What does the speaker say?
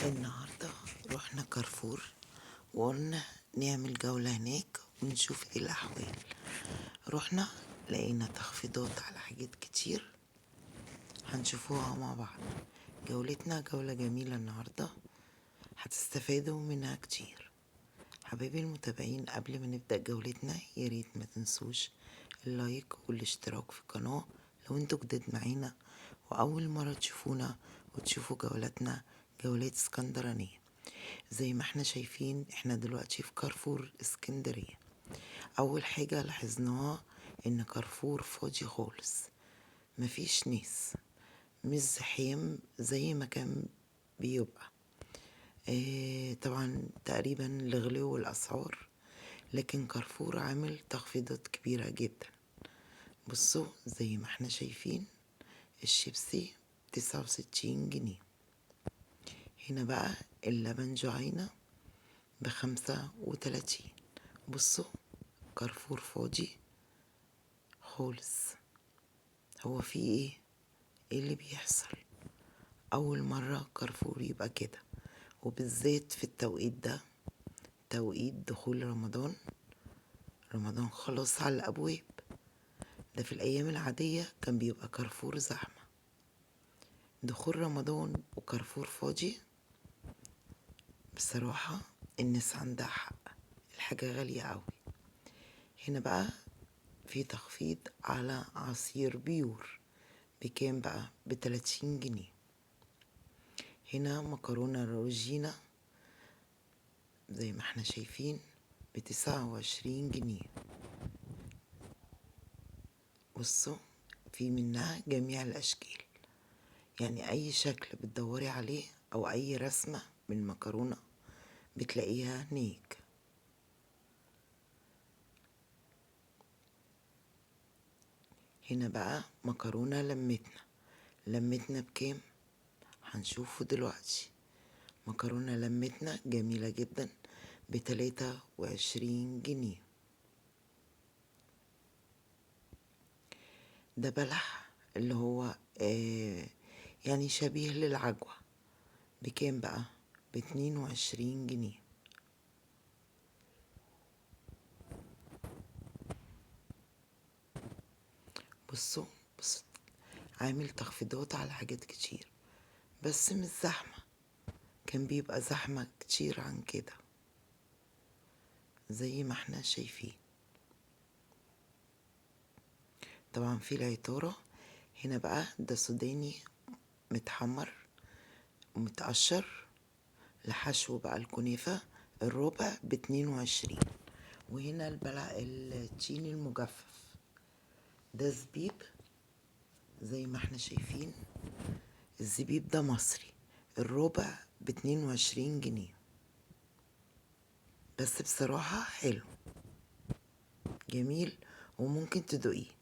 النهاردة رحنا كارفور وقلنا نعمل جولة هناك ونشوف ايه الأحوال. رحنا لقينا تخفيضات على حاجات كتير هنشوفوها مع بعض. جولتنا جولة جميلة النهاردة هتستفادوا منها كتير. حبايبي المتابعين، قبل ما نبدأ جولتنا ياريت ما تنسوش اللايك والاشتراك في القناة لو انتوا جداد معانا وأول مرة تشوفونا وتشوفوا جولتنا، جولات اسكندرانية. زي ما احنا شايفين احنا دلوقتي في كارفور اسكندرية. أول حاجة لاحظناها إن كارفور فاضي خالص، مفيش ناس، مش زحام زي ما كان بيبقى. اه طبعا تقريبا لغلو الأسعار، لكن كارفور عامل تخفيضات كبيرة جدا. بصوا زي ما احنا شايفين الشيبسي 69 جنيه. هنا بقى اللبن جعينة ب35. بصوا كارفور فاضي خالص. هو في ايه؟ ايه اللي بيحصل؟ اول مرة كارفور يبقى كده، وبالذات في التوقيت ده، توقيت دخول رمضان. رمضان خلاص على الابواب. ده في الايام العادية كان بيبقى كارفور زحمة، دخول رمضان وكارفور فاضي. بصراحة الناس عندها حق، الحاجة غالية قوي. هنا بقى في تخفيض على عصير بيور، بكام بقى؟ ب30 جنيه. هنا مكرونة روجينا زي ما احنا شايفين ب29 جنيه. بصوا في منها جميع الأشكال، يعني أي شكل بتدوري عليه أو أي رسمة من مكرونة بتلاقيها هناك. هنا بقى مكرونة لمتنا. لمتنا بكام؟ هنشوفه دلوقتي. مكرونة لمتنا جميلة جدا ب23 جنيه. ده بلح اللي هو يعني شبيه للعجوة، بكام بقى؟ ب22 جنيه. بصوا عامل تخفيضات على حاجات كتير، بس مش زحمة. كان بيبقى زحمة كتير عن كده زي ما احنا شايفين. طبعا في العطارة. هنا بقى ده سوداني متحمر ومتقشر لحشو بقى الكنافة، الربع ب22. وهنا البلع التين المجفف، ده زبيب زي ما احنا شايفين. الزبيب ده مصري، الربع ب22 جنيه. بس بصراحة حلو جميل وممكن تدوقيه.